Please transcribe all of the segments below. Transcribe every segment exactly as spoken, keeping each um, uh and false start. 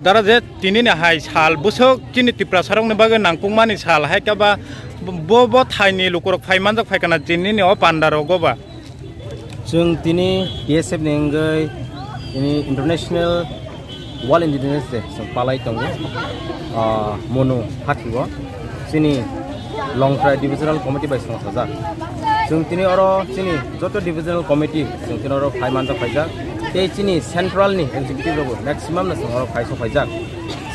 Dara je tini ni hai sal bwswk chini Tiprasa rok ni bagwi nangkukmani sal hai khe ba bo, bo thai ni lukurok phai manjak phai kana tini ni o panda rogo ba. Chwng tini T S F ni wngwi tini International World Indigenous Day chwng palai tongo. Ah, Monu hati o chini Longtrai Divisional Committee bai songchajak. Chwng tini oro chini joto Divisional Committee chwng tini oro phai manjak phaijak. Tei chini central ni executive rokbo maximum no chwng oro phai sok phaijak.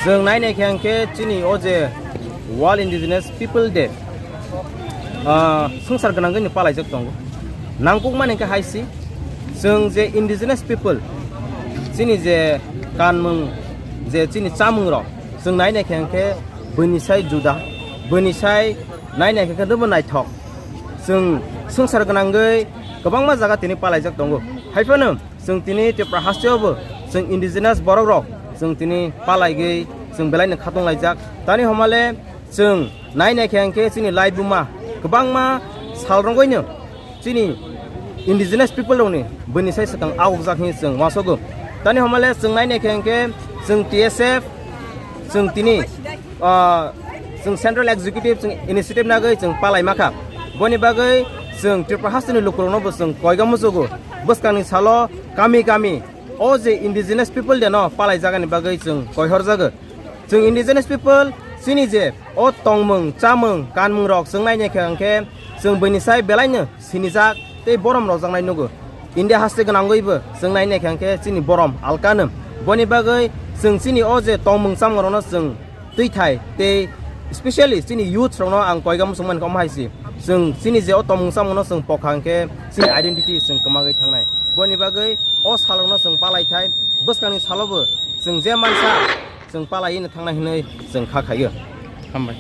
Chwng nai nai khe hwnkhe chini o je World Indigenous People Day, ah, swngchar gwnangwi no palaijak tongo. Nangkukmani hwnkhe hai se, chwng je indigenous people, chini je kanmung, je chini chamung rok, chwng nai nai khe hwnkhe buini sai juda, buini sai nai nai khe hwnkhe nobo naithok. Chwng swngchar gwnangwi kwbangma jaga tini palaijak tongo. Hai phano chwng tini Tripura hasteo bo chwng indigenous borok rok chwng tini palaigwi chwng belai no khatung laijak. Tani homa le chwng nai nai khe hwnkhe chini lai buma kwbangma sal rwngwi no chini indigenous people rokni buini sai swkang awkjak hinwi chwng uansugo. Tani homa le chwng nai nai khe hwnkhe chwng T S F chwng tini, ah, chwng central executive chwng initiative nagwi chwng palai makha. Boni bagwi chwng Tripura hasteni lukurokno bo chwng koiga muchugo. Bwskangni salo kami kami o je indigenous people day no palai jagani bagwi chwng koihor jago. Chwng indigenous people chini je o tongmung, chamung, kanmung rok chwng nai nai khe hwnkhe chwng buini sai belai no sinijak tei borom rwjaknai nugo. India haste gwnangwibo chwng nai nai khe hwnkhe chini borom alkano. Boni bagwi chwng chini o je tongmung chamung rokno chwng twi thai tei specially chini youth rokno ang koiga muchung mankha omo hai se. Chwng chini je o tongmung chamungno chwng pokha hwnkhe chini identity chwng kwmagwi thangnai. Boni bagwi o salrokno chwng palai thai, bwskangni salobo chwng je mansa chwng palaiwi no thangnai hinwi chwng kha khaio. Hambai.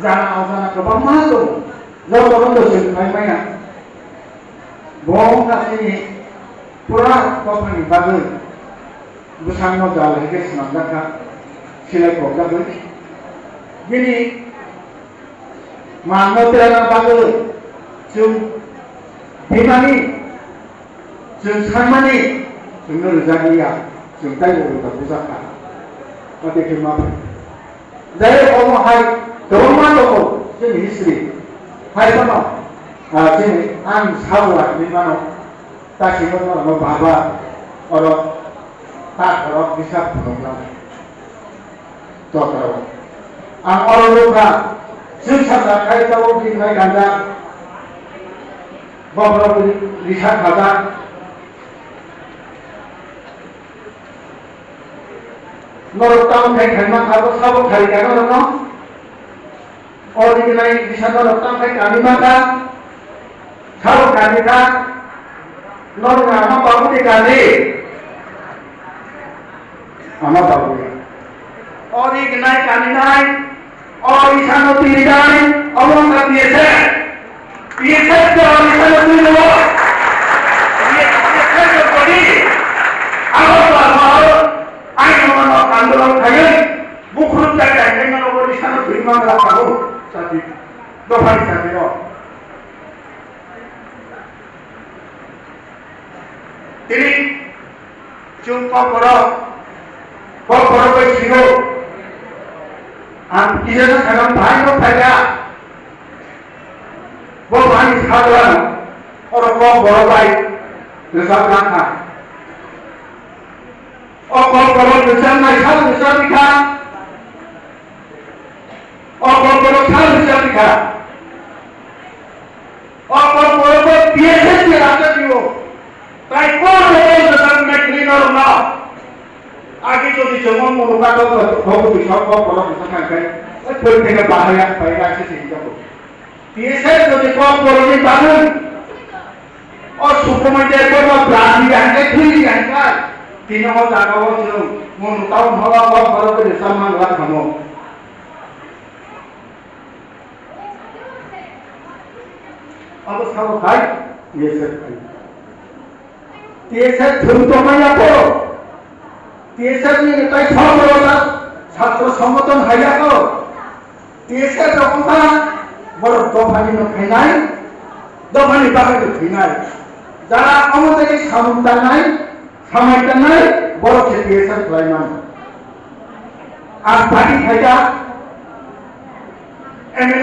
Jana ojana kwbangma tongo, joto no chwng phai maya. Bo wngkha chini pura kothani bagwi bwskango jal hai khe swnamjak kha, silai kok jagwi. Bini manno terna bagwi chwng bimani Chwng sanmani chwngno rwjak ya, chwng taibo rwjak bujak kha. Ate khe ma phai. Jai omo hai kwbangma tongo chini history. Hai phano, ah, chini ang sabo hinwi mano, ta simo no baba oro ta khorok kisa phunuknai. Totro. Ang oro nukha, chwng sakha khai tabuk rinai ganda. Bobrok risa khajak. Norok tamo khai khaima kha, bo sabo khai kha norokno. O rignai risa norok tamo khai kami ma kha. Sabo kami kha. Norok ama babu de kami. Ama babu de. O rignai kami nai. O isano twi rijani, omo wngkha B S F. B S F khe o isano twi rwo. B S F khe body. Chati, dophani chati rok. Tini chwng kok borok, kok borok bai siro. Ang kisa no sakha, bhai no phaikha. Bo bhai ni sagla no, oro kok borok bai rwchap langkha. O kok borok rwchapnai sal rwchapikha. O kok borok sal rwchapikha. O kok borok bo T S F ni rwchapio. Tai kok borok rwchapnai kwrwi norok no. Agi jodi chwng o munuka kok kok bwtwi sok kok borok rwchapnai khe, oi phwrwng theke bahai ya, pai ya se se jago. T S F jodi kok borok ni bagwi o sukumai tei borok brandi ya hwnkhe thwidi ya hwnkhe, tini o jaga o chwng munu town hall o kok borok bai rwchapna nang kamo. Abo sabo khai T S F khai. T S F thwng tongmani ya kho. T S F ni tai songbola satro songothon hai ya kho. T S F rok wngkha borok dophani no khainai, dophani bagwi no thwinai. Jara omo tei samung tangnai, samai tangnai, borok se T S F khlai mano. Ang party khaijak, M L A